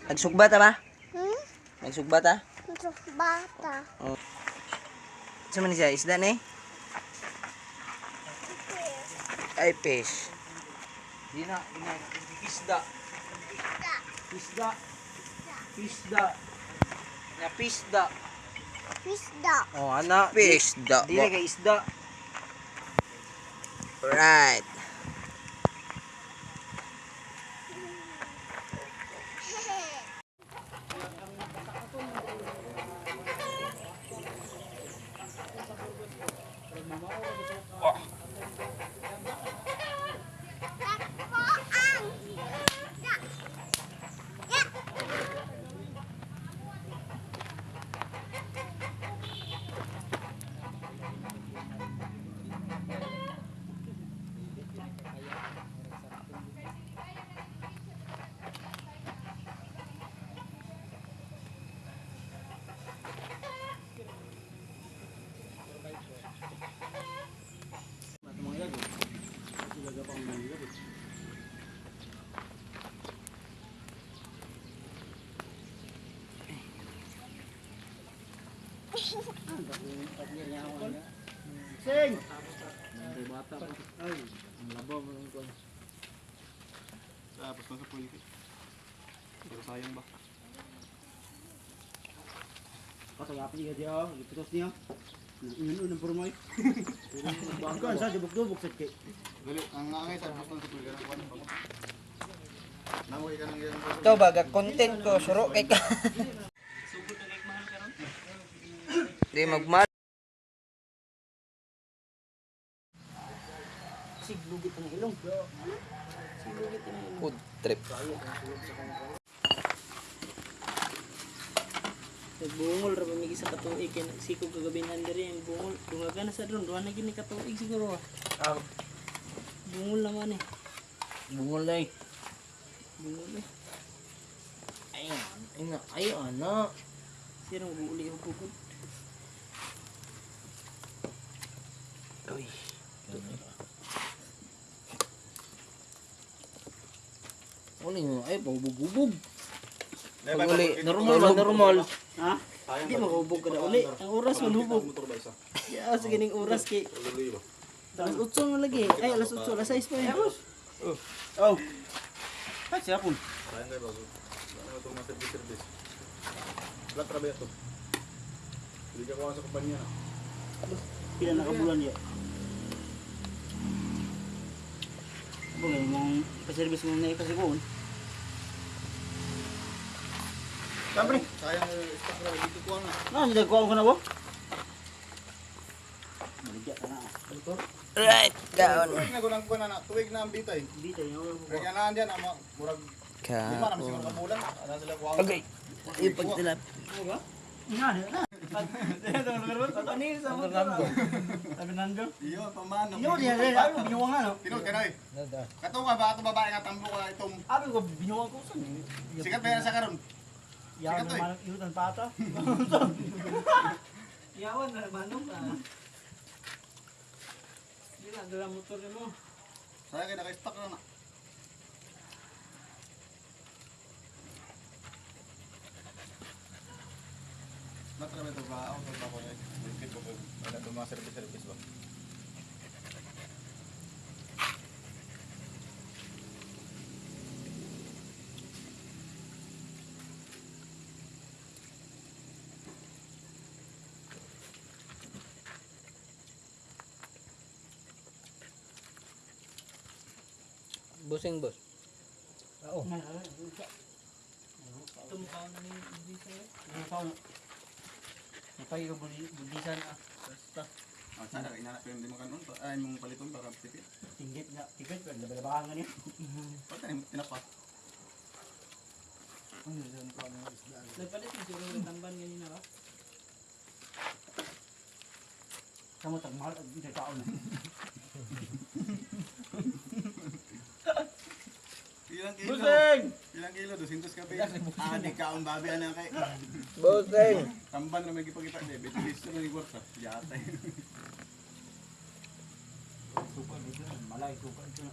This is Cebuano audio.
Nagsugba ta ba? Hmm? Nagsugba ta? Bata. Sa man siya isda ni? Ay, fish. Di na, di na. Isda. Isda. Isda. Na pisda. Isda. Oh, ana. Fish da. Dili kay isda. Right. Takpoang. Ya. Sing. Ay, ang labaw mo lang kuan. Tapos nasa pool ka. Pero sayang ba? Pasagapi ka diya, gipitos niya. Yun unang purmoy. Kuan sa dubog-dubog sa kay. Dali, ang angay sa tapos nasa pool ka ng kuwan. Bango. Namoy ka ng ganyan. Ito baga content ko suro kay ka. Di magmal. Siglugit ang ilong. Siglugit ang ilong. Food trip. Nagbungol ra ba sa katuig kay nagsikog kagabihan diri ang bungol. Dungaga na sa dron, duha na gini katuig siguro. Ah. Bungol naman eh. Bungol day. Bungol eh. Ay, ay, ay, ana. Sino ang uli og bugod? Uy. Ano yun? Ay, pahubog-hubog. Pag uli, Normal ba? Normal. Ha? Di makahubog ka na uli. Ang oras man hubog. Motor ba isa? Ya sa ganing oras kay Tuloy ba? alas 8 man lagi. Ay, alas 8, alas 6 pa eh. Oh. Ay, siya kun. Sayang kayo bago. Ano itong mga service-service? Wala trabaho ito. Hindi ka kuha sa kumpanya na. Pila na ka bulan niya. Abo ngay mong pa-service mo na ipasikoon. Sabi! Sayang stock na dito kuha na. Na, hindi ko ko na ba? Maligya ka na. Right, kaon. Tuwig na gulang kuha na na. Tuwig na ang bitay. Dito yung Kaya naan dyan, ama, murag lima naman siguro kabulan. Ano sila kuha? Okay. Yung pagtilap. Nga, na. Fernando. Iyo, pamano. Iyo, diya, diya, abi ko binuwang ano. Tinod ka na eh. Kato ka ba? Ato babae nga tambo ka itong. Abi ko binuwang ko sa. Sikat ba yan sa karon? Ya, Sikat to eh. naman iutan pa ata. Yawan na manong ka. Di na dala motor nimo. Sayang kayo naka-stock na na. Ba't naman ito ba? Ako ba ko na eh. Ko wala itong mga service-service ba? Busing boss. Ito mukha na ni Idris, eh. Napay ko bulisan ah. Basta Ah, sana kay inanap yung di mo kanon. Ay, mong paliton para tipid. tinggit na, tigit pa labahan nga niya. Ba't na yung tinapa? Nagpalit mo siguro ng tamban ganina ba? Kamu tag mahal ag ita taon. Ilang kilo? Busing! Ilang kilo? 200 ka pa. Ah, di kaon babi ano kay. Busing. Tamban na may gipagita di. Bitis na may kwarta. Yata. Suka dito, malay suka dito.